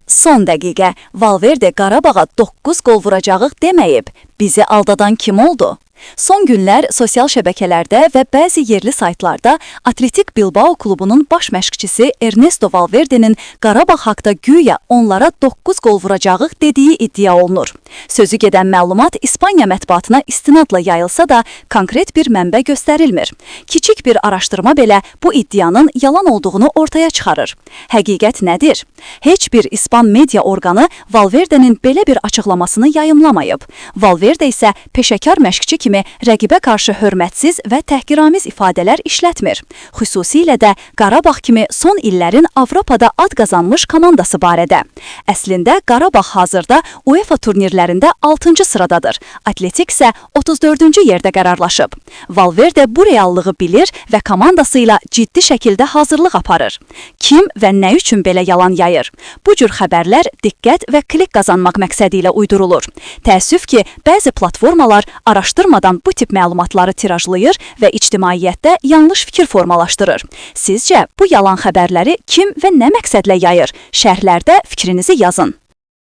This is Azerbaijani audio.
Son dəqiqə Valverde Qarabağa 9 qol vuracağıq deməyib. Bizi aldadan kim oldu? Son günlər sosial şəbəkələrdə və bəzi yerli saytlarda Atletik Bilbao klubunun baş məşqçisi Ernesto Valverde'nin Qarabağ haqda güya onlara 9 qol vuracağıq dediyi iddia olunur. Sözü gedən məlumat İspaniya mətbuatına istinadla yayılsa da konkret bir mənbə göstərilmir. Kiçik bir araşdırma belə bu iddianın yalan olduğunu ortaya çıxarır. Həqiqət nədir? Heç bir İspan media orqanı Valverde'nin belə bir açıqlamasını yayımlamayıb. Valverde isə peşəkar məşqçi kimi rəqibə qarşı hörmətsiz və təhqiramiz ifadələr işlətmir. Xüsusilə də Qarabağ kimi son illərin Avropada ad qazanmış komandası barədə. Əslində Qarabağ hazırda UEFA turnirlərində 6-cı sıradadır. Atletik isə 34-cü yerdə qərarlaşıb. Valverde bu reallığı bilir və komandası ilə ciddi şəkildə hazırlıq aparır. Kim və nə üçün belə yalan yayır? Bu cür xəbərlər diqqət və klik qazanmaq məqsədi ilə uydurulur. Təəssüf ki, bəzi platformalar araşdırmadan bu tip məlumatları tirajlayır və ictimaiyyətdə yanlış fikir formalaşdırır. Sizcə bu yalan xəbərləri kim və nə məqsədlə yayır? Şərhlərdə fikrinizi yazın.